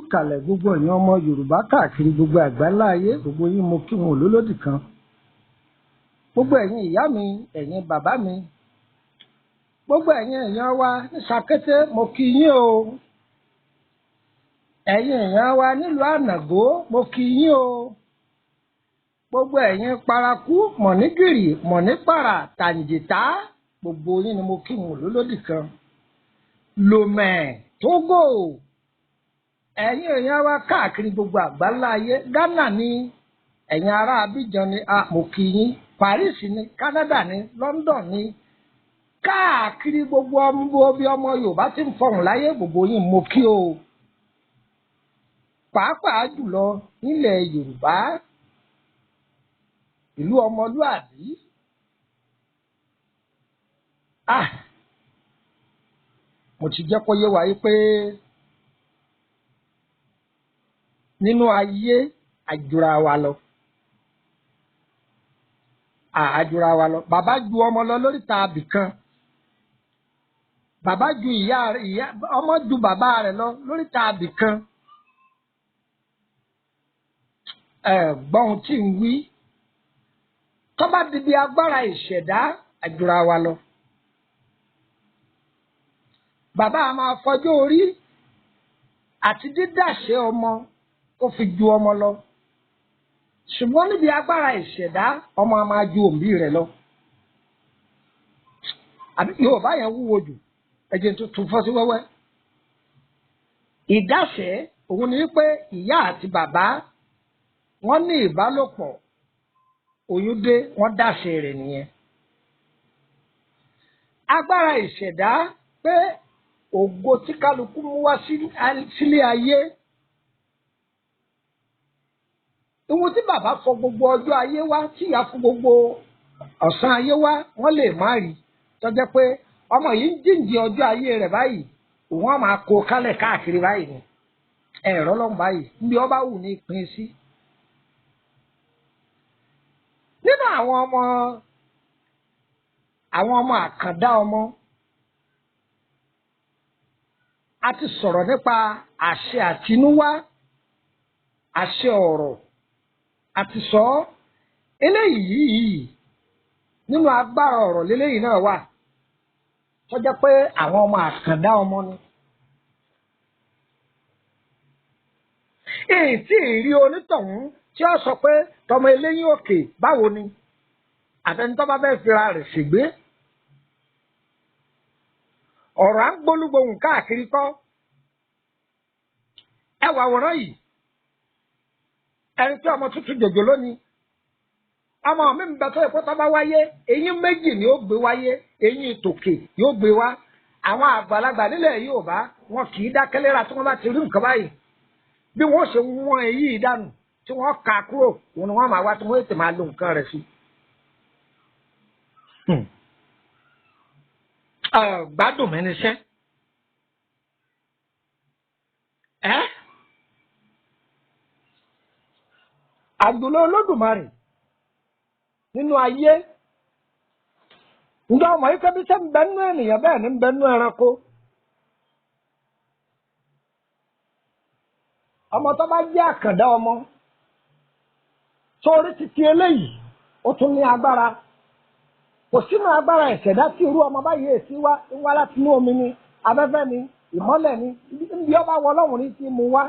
Ìkàlẹ̀ gbogbo ẹ̀yin ọmọ Yorùbá káàkiri gbogbo àgbáńlá ayé, gbogbo yín mo kí wọn olólòdì kan. Gbogbo ẹ̀yin ìyá mi, ẹ̀yin bàbá mi, gbogbo ẹ̀yin èèyàn wa ní Sàkété, mo kí yín o. Ẹ̀yin èèyàn wa nílùú Ànàgó, mo kí yín o. Gbogbo ẹ̀yin paraku, mọ̀nígìrì, mọ̀nípàrà, tàǹjìtá, gbogbo yín ni mo kí wọn olólòdì kan. Lomẹ̀, Tógò, ẹ̀yin èèyàn wa káàkiri gbogbo àgbáńlá ayé, Ghana ni, ẹ̀yin ará Abidjan ni, a mo kí yín. Paris ni, Canada ni, London ni, káàkiri gbogbo ọmọ bí ọmọ Yorùbá ti ń fọhùn láyé, gbogbo yín mo kí o. Pàápàá jùlọ nílẹ̀ Yorùbá, ìlú ọmọlúàbí. Ah, mo ti jẹ́ kó yé wa yí pé nínú ayé àjùra wa lọ. Àjùra wa lọ. Bàbá ju ọmọ lọ lóríta abìkan. Bàbá ju ìyá rẹ̀, ìyá ọmọ ju bàbá rẹ̀ lọ lóríta abìkan. Ẹ gbọ́ ohun tí ń wí. Tó bá di bí agbára ìṣẹ̀dá, àjùra wa lọ. Bàbá a máa fọjọ́ orí àti dídàṣe ọmọ kó fi ju ọmọ lọ. Ṣùgbọ́n níbi agbára ìṣẹ̀dá, ọmọ a máa ju òbí rẹ̀ lọ. Àbí Yorùbá yẹn wúwo jù, ẹ̀jẹ̀ tuntun fọ́ sí wẹ́wẹ́. Ìdáṣẹ́ òun ni pé ìyá àti bàbá wọ́n ní ìbálòpọ̀, oyún dé, wọ́n dáṣe rẹ̀ nìyẹn. Agbára ìṣẹ̀dá pé ògo tí kálukú mú wá sílé ayé. Ohun tí bàbá fọ gbogbo ọjọ́ ayé wá, tí ìyá fọ gbogbo ọ̀sán ayé wá, wọ́n lè má rí. Tó jẹ́ pé ọmọ yìí ń jíǹde ọjọ́ ayé rẹ̀ báyìí, òun á máa kó kálẹ̀ káàkiri báyìí ni. Ẹ̀rọ lọ́n báyìí, níbi ọba wù ní ìpín sí. Nínú àwọn ọmọ àkàndá ọmọ, a ti sọ̀rọ̀ nípa àṣẹ àtinúwá, àṣẹ ọ̀rọ̀, a ti sọ ọ́. Eléyìí nínú agbára ọ̀rọ̀ léléyìí náà wà, tó jẹ́ pé àwọn ọmọ àkàndá ọmọ ni. Èyí tí ì rí onítọ̀hún tí ó sọ pé tọmọ eléyín òkè báwo ni, àtẹni tó bá fẹ́ fira rẹ̀ ṣègbé. Ọ̀rọ̀ à ń gbólúgbohùn káàkiri kọ́. Ẹ wà àwòrán yìí, ẹni tí ọmọ tuntun jòjò lónìí. Ọmọ mi ń bẹ tó yẹ kó tó bá wáyé, eyín méjì ni ó gbé wáyé, eyín tòkè yóò gbé wá. Àwọn àgbàlagbà nílẹ̀ Yorùbá wọn kì í dákẹ́ léra tí wọ́n bá ti rí nǹkan báyìí. Bí wọ́n ṣe wọ́n eyín dànù tí wọ́n kà kúrò, òun ni wọ́n máa wá tí wọ́n ètè máa lo nǹkan rẹ̀ sí. Gbádùn mi níṣẹ́. Ẹ́ àdùlọ Olódùmarè nínú ayé. Ǹjẹ́ ọmọ yìí kẹ́bí sẹ́ ń bẹ nínú ènìyàn bẹ́ẹ̀ ni ń bẹ nínú ẹranko. Ọmọ tó bá jẹ́ àkàndá ọmọ sórí títí eléyìí, ó tún ní agbára. Kò sínú agbára ìṣẹ̀dá tí irú ọmọ báyìí èsì wá ń wá láti inú omi ni, afẹ́fẹ́ ni, ìmọ́lẹ̀ ni, níbi ọba wọ Ọlọ́run ní ti mú wá.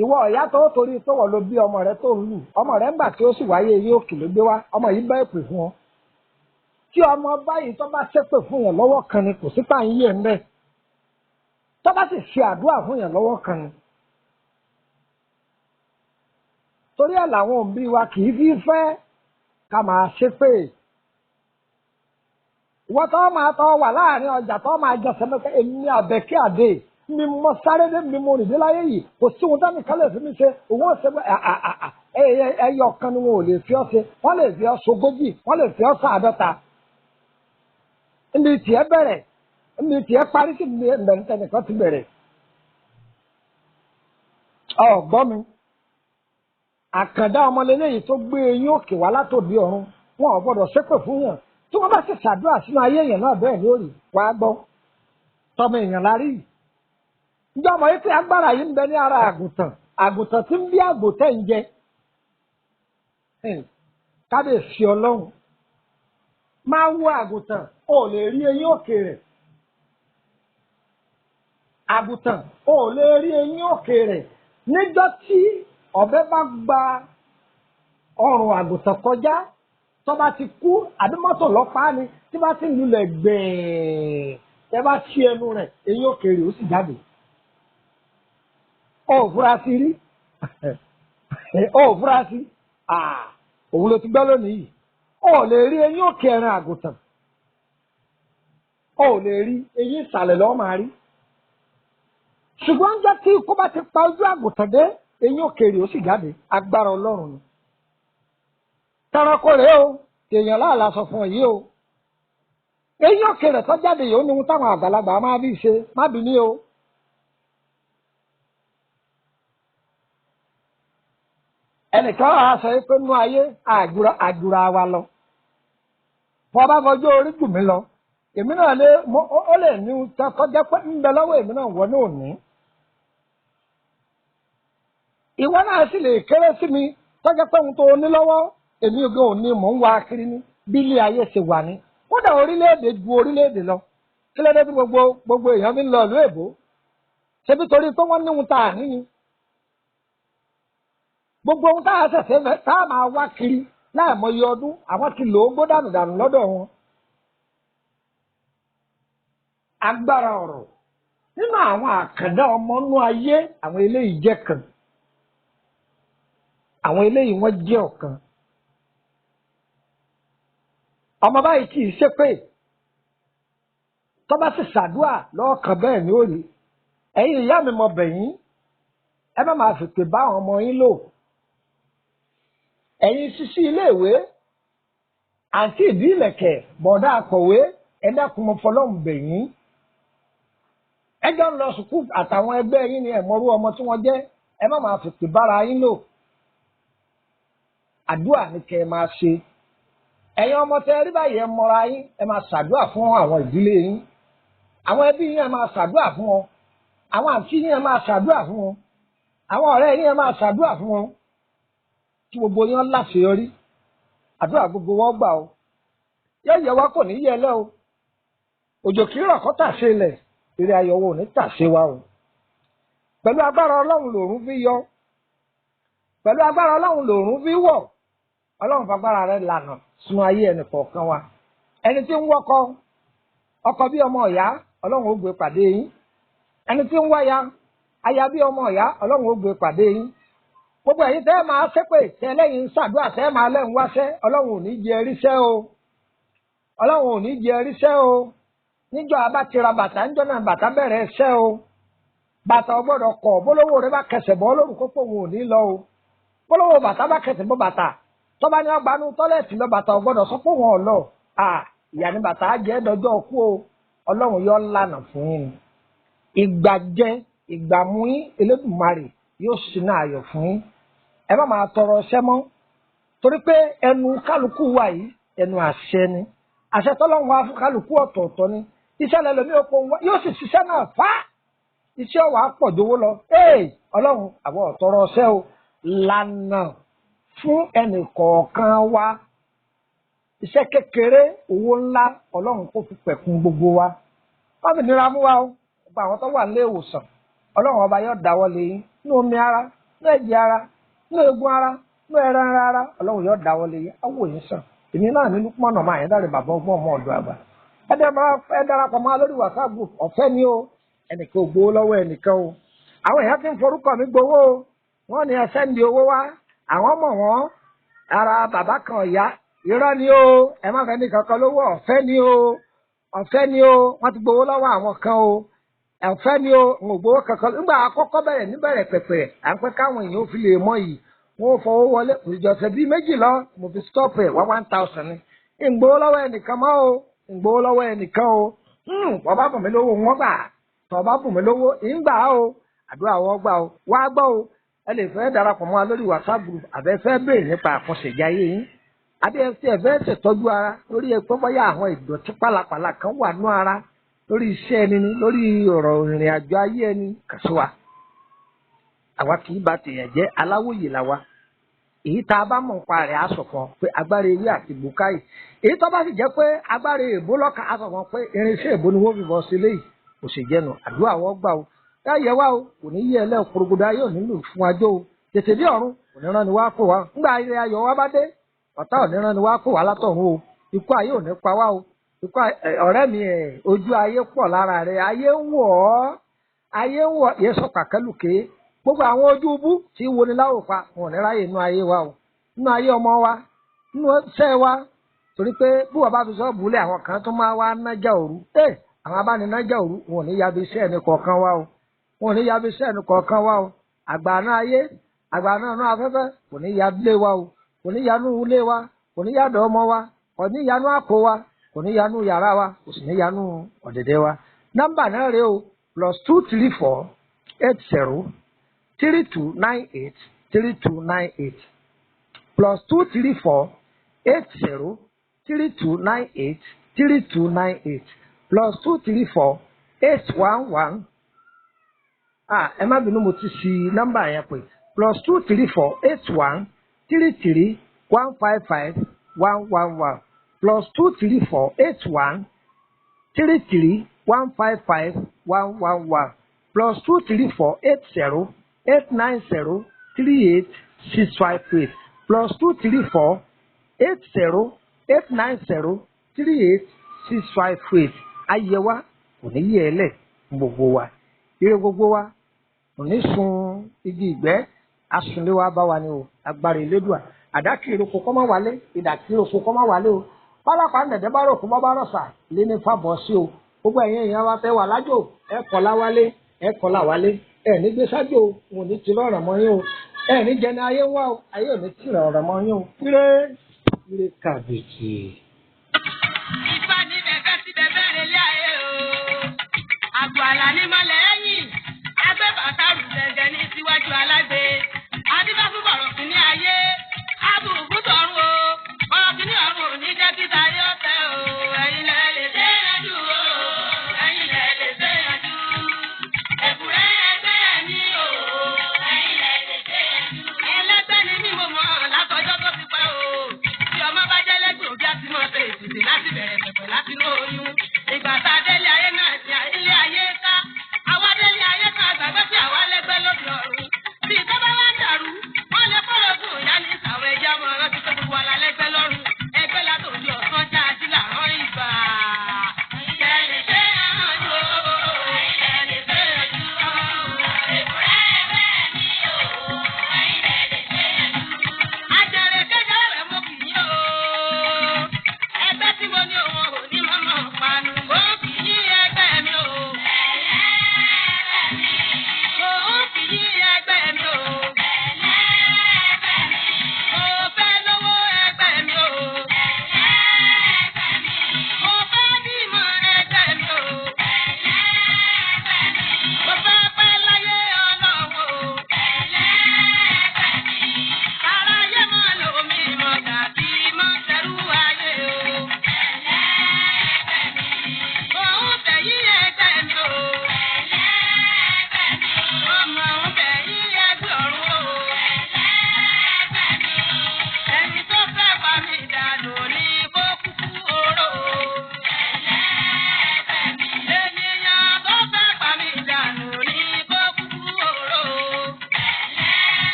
Ìwọ ìyá tó torí pé wọ́n ló bí ọmọ rẹ tó ń lù, ọmọ rẹ ńgbà tí ó sì wáyé eyín òkè ló gbé wá, ọmọ yìí bá èpè fún ọ. Tí ọmọ báyìí tó bá ṣépè fún yàn lọ́wọ́ kan ni, kò sí pà ń yé ń bẹ́ẹ̀. Tó bá sì ṣe àdúrà fún yàn lọ́wọ́ kan ni. Torí ẹ̀ làwọn òbí wa kì í fi fẹ́ ká máa ṣépè. Ìwọ tó máa tọ́ wà láàrin ọjà tó máa jẹ sẹ́mẹ́kẹ́, èmi Àbẹ̀kẹ́ Àdè, mi mọ sáré dé, mi mo rìn dé láyé yìí, kò sí ohun tẹ́nìkan lè fi mí ṣe, òun ò ṣe ẹyọ kan ni wọn ò lè fi ọ́ ṣe, wọ́n lè fi ọ́ ṣogójì, wọ́n lè fi ọ́ ṣàádọ́ta. Níbi tiẹ̀ bẹ̀rẹ̀, níbi tiẹ̀ parí sí ìbẹ̀rẹ̀ ti bẹ̀rẹ̀. Ọ̀gbọ́n mi, àkàndá ọmọ lélẹ́yìí tó gbé eyín òkè wá látòdì ọ̀run, wọn ò gbọ́dọ̀ ṣépè fún yàn. Tí wọ́n bá sì ṣàdúrà sínú ayé èèyàn náà bẹ́ẹ̀ ni ó rí, wàá gbọ́. Tọmọ èèyàn la rí yìí. Ǹjẹ́ ọmọ yìí pé agbára yìí ń bẹ ní ara àgùntàn, àgùntàn tí ń bí àgbò tẹ̀ ń jẹ. Kábíyèsí Ọlọ́run, máa wo àgùntàn, ò lè rí eyín òkè rẹ̀. Àgùntàn ò lè rí eyín òkè rẹ̀. Níjọ́ tí ọ̀bẹ bá gba ọrùn àgùntàn kọjá, tó bá ti kú àbí mọ́tò lọ́pàá ni, tí bá ti lulẹ̀ gbẹ̀ẹ́, tẹ́ bá ṣí ẹnu rẹ̀, eyín òkè rẹ̀ ó sì jáde. Ó fura sí rí, ó fura sí, òun ló ti gbọ́ lónìí yìí. Ó lè rí eyín òkè ẹran àgùntàn, ó lè rí eyín ìsàlẹ̀ lọ́ọ́ máa rí. Ṣùgbọ́n ń jẹ́ tí ikú bá ti pa ojú àgùntàn dé, eyín òkèèrè ó sì jáde. Agbára Ọlọ́run ni. Tẹranko rèé o, tèèyàn láàlá sọ fún ọ yìí o. Eyín òkèèrè tó jáde yìí ó ní ohun táwọn àgbàlagbà máa bí ṣe, má bí ní o. Ẹnìkan á sọ pé nú ayé àjùra wa lọ. Bọ́ bá fọjọ́ orí jù mí lọ, èmi náà lè ó lè ní kọjá pé ń bẹ lọ́wọ́ èmi náà wọ́n náà ní. Ìwọ náà sì lè kéré sí mi tọ́jà pé ohun tó o ní lọ́wọ́ èmi ò ò ní mò ń wá kiri ní bí ilé ayé ṣe wà ní. Kódà orílẹ̀-èdè ju orílẹ̀-èdè lọ. Kí ló dé tí gbogbo èèyàn fi ń lọ ìlú èbó? Ṣebí torí pé wọ́n ní ohun tá a ní ni. Gbogbo ohun tá a ṣẹ̀ṣẹ̀ fẹ́ tá a máa wá kiri láìmọye ọdún, àwọn ti lò ó gbó dànù dànù lọ́dọ̀ wọn. Agbára ọ̀rọ̀ nínú àwọn àkàndá ọmọ inú ayé, àwọn eléyìí jẹ́ kan, àwọn eléyìí wọ́n jẹ́ ọ̀kan. Ọmọ báyìí kì í ṣépè, tó bá sì ṣàdúà lọ́ọ̀kan bẹ́ẹ̀ ni ó rí. Ẹ̀yin ìyá mi, mo bẹ̀ yín, ẹ má máa fìpè bá àwọn ọmọ yín lò. Ẹ̀yin ṣíṣí iléèwé, àǹtí ìdí ìlẹ̀kẹ̀, bọ̀dá akọ̀wé, ẹ dákun, mo fọlọ́run bẹ̀ yín. Ẹjọ́ ń lọ sùkúù àtàwọn ẹgbẹ́ yín ni ẹ̀mọ́rú ọmọ tí wọ́n jẹ́, ẹ má máa fìpè bára yín lò. Àdúà ni kẹ́ ẹ máa ṣe. Ẹ̀yin ọmọ tẹ rí báyìí, ẹ mọra yín, ẹ máa ṣàdúà fún àwọn ìdílé yín. Àwọn ẹbí yín, ẹ máa ṣàdúà fún wọn. Àwọn àǹtí yín, ẹ máa ṣàdúà fún wọn. Àwọn ọ̀rẹ́ yín, ẹ máa ṣàdúà fún wọn. Kí gbogbo yín láṣeyọrí. Àdúrà gbogbo wọn gbà o. Yẹ́yẹ́ wa kò ní yẹ lẹ́ o. Òjò kì í rọ̀ kó tàṣe ilẹ̀, eré ayọ̀ wo ò ní tàṣe wa o. Pẹ̀lú agbára Ọlọ́run lòrùn fi yọ. Pẹ̀lú agbára Ọlọ́run lòrùn fi wọ̀. Ọlọ́run fagbára rẹ̀ lànà sínú ayé ẹnì kọ̀ọ̀kan wa. Ẹni tí ń wọ́kọ, ọkọ bí ọmọ ìyá, Ọlọ́run ó gbé pàdé yín. Ẹni tí ń wáya, aya bí ọmọ ìyá, Ọlọ́run ó gbé pàdé yín. Gbogbo ẹ̀yin tẹ́ ẹ máa ṣépè, tẹ́ lẹ́yìn ń ṣàdúrà, tẹ́ ẹ máa lẹ́yìn wáṣẹ́, Ọlọ́run ò ní jẹ́ ríṣẹ́ o. Ọlọ́run ò ní jẹ́ ríṣẹ́ o. Níjọ́ abá ti ra bàtà, níjọ́ náà bàtà bẹ̀rẹ̀ ẹsẹ̀ o. Bàtà ò gbọ́dọ̀ kọ̀, bólówó rẹ bá kẹsẹ̀ bọ́ lórúkọ pé òun ò ní lọ o. Bólówó bàtà bá kẹsẹ̀ bọ́ bàtà, tọ́ba ní ọgbà nú tọ́lẹ̀tì lọ, bàtà ò gbọ́dọ̀ sọ pé òun ò lọ. Ìyá ni bàtà á jẹ́ dọjọ́ kú o. Ọlọ́run yọ lànà fún yín ni. Ìgbà jẹ, ìgbà mú yín, Elédùmarè yóò ṣínà ayọ̀ fún yín. Ẹ má máa tọrọ ọṣẹ́ mọ́, torí pé ẹnu kálukú wa yìí ẹnu àṣẹ ni. Àṣẹ tọ́lọ́run wá fún kálukú ọ̀tọ̀ọ̀tọ̀ ni. Iṣẹ́ lẹ́lòmí oko wa yóò sì ṣiṣẹ́ náà fá. Iṣẹ́ ọ̀wà pọ̀ jowó lọ. Ee, Ọlọ́run, àwọn ọ̀tọ̀rọ̀ ọṣẹ́ o. Lànà fún ẹnì kọ̀ọ̀kan wa. Iṣẹ́ kékeré, owó ńlá, Ọlọ́run kó fi pẹ̀kun gbogbo wa. Wọ́n fi nira mú wa o. Gbogbo àwọn tó wà nílé ìwòsàn, Ọlọ́run ọba yóò dáwọ́ lé yín. Ní omi ara, ní ẹ̀jẹ̀ ara, ní egun ara, ní ẹran ara, Ọlọ́run yóò dáwọ́ lé yín. Á wò yín sàn. Èmi náà ní Lukman ọmọ Àyẹ́dàrẹ́, bàbá ọgbọ́n ọmọ ọ̀dọ́ àgbà. Ẹ darapọ̀ mọ́ lórí WhatsApp group, ọ̀fẹ́ ni o. Ẹnìkan ò gbowó lọ́wọ́ ẹnìkan o. Àwọn èèyàn ti ń forúkọ mi gbowó o. Wọ́n ní ẹ send owó wá. Àwọn mọ̀ wọ́n. Ara bàbá kan ọ̀yá. Irọ́ ni o. Ẹ má fẹ́ ní kankan lówó, ọ̀fẹ́ ni o. Ọ̀fẹ́ ni o. Wọ́n ti gbowó lọ́wọ́ àwọn kan o. Ọ̀fẹ́ ni o. N ò gbowó kankan. Nígbà àkọ́kọ́ bẹ̀rẹ̀ níbẹ̀rẹ̀ pẹ̀pẹ̀, à ń pẹ́ káwọn èèyàn ò fi lè mọ̀ yìí. Wọ́n fọwọ́ wọlé. Ìjọsẹ̀ bíi méjì lọ, mo fi stop ẹ̀ wá 1,000 ni. Ń gbowó lọ́wọ́ ẹnìkan mọ́ o. Ń gbowó lọ́wọ́ ẹnìkan o. Wọ́n bá bùn mí lówó, wọ́n gbà. Tọ́ bá bùn mí lówó, ń gbà o. Àdúrà wọ́n gbà o. Wá gbọ́ o. Ẹ lè fẹ́ darapọ̀ mọ́ wa lórí WhatsApp group, àbẹ́ fẹ́ béèrè nípa àkọsẹ̀jáyé yín. Àbí ẹ ti ẹ fẹ́ ṣètọ́jú ara lórí ẹ pé bóyá àwọn ìdọ̀tí pálapàla kan wà nú ara. lórí iṣẹ́ ẹni ni, lórí ọ̀rọ̀ ìrìn àjò ayé ẹni, kàn sí wa. Àwa kì í ba tèèyàn jẹ́, aláwòye làwa. Èyí tá a bá mọ̀ nípa rẹ̀ á sọ fún ọ pé agbára ewé àti bùkáì. Èyí tó bá sì jẹ́ pé agbára èèbó lọ́kàn á sọ fún ọ pé irinṣẹ́ èèbó ni wọ́n fi bọ́ sí léyìí. Kò sì jẹnu àdúrà wọ́n gbà o. Láyé wa o, kò ní yí ẹlẹ́ òkúrògbòdò ayé ò nílò fún ajó o. Tètè dé ọ̀run, kò ní rán ni wá kó wa. Ńgbà ayé ayọ̀ wa bá dé, ọ̀tá ò ní rán ni wá kó wa látọ̀run o. Ikú ayé ò ní pa wá o. Ikú ọ̀rẹ́ mi ẹ̀ ojú ayé pọ̀ lára rẹ̀. Ayé ń wọ̀ ọ́. Ayé ń wọ̀ yẹ sọ kàkẹ́lùké. Gbogbo àwọn ojú ubú tí wo ni láwò pa, wọn ò ní ráyè inú ayé wa o. Inú ayé ọmọ wa, inú iṣẹ́ wa. Torí pé bí wọ́n bá fi sọ́ọ̀bù lé àwọn kan tó máa wá nájà òru. Ẹ àwọn abáninájà òru wọn ò ní yabi iṣẹ́ ẹni kọ̀ọ̀kan wa o. Wọn ò ní yabi iṣẹ́ ẹni kọ̀ọ̀kan wa o. Àgbà náà ayé, àgbà náà náà afẹ́fẹ́ kò ní ya ilé wa o. Kò ní yanú ilé wa, kò ní yàdọ̀ ọmọ wa, kò ní yanú àpò wa, kò ní yanú yàrá wa, kò sì ní yanú ọ̀dẹ̀dẹ̀ wa. Nọ́mbà náà rèé o, +234 80 3298 3298, +234 80 3298 3298, +234 811. Ah, ẹ má bínú, mo ti ṣì nọ́mbà yẹn pè. +234 81 33 155 111, +234 81 33 155 111, +234 80 890 38 658, +234 80 890 38 658. Ayé wa kò ní yẹ ẹ lẹ̀ gbogbo wa. Ire gbogbo wa kò ní sun igi ìgbẹ́, asunlé wa bá wa ni o. Agbára Elédùà. Àdákì ìroko kọ́ máa wálé, ìdàkì ìroko kọ́ máa wálé o. Pálápàá ń dẹ̀dẹ̀ bá rò kó bá bá rọ̀ṣà lé ní fàbọ̀ sí o. Gbogbo ẹ̀yin èèyàn wa fẹ́ wà lájò, ẹ kọ́lá wálé, ẹ kọ́lá wálé. Ẹ ní gbé sájò, wọn ò ní ti rọ̀rọ̀ mọ́ yín o. Ẹ ní jẹni ayé ń wá o, ayé ò ní ti rọ̀rọ̀ mọ́ yín o. Ire ire kàbìtì. Ifá ní bẹ̀bẹ̀ sí bẹ̀bẹ̀ relé ayé o. Àgbò àlà ní mọ́lẹ̀ ẹ̀yìn. Agbẹ́bàtà rù gẹ̀gẹ̀ ní síwájú alágbe.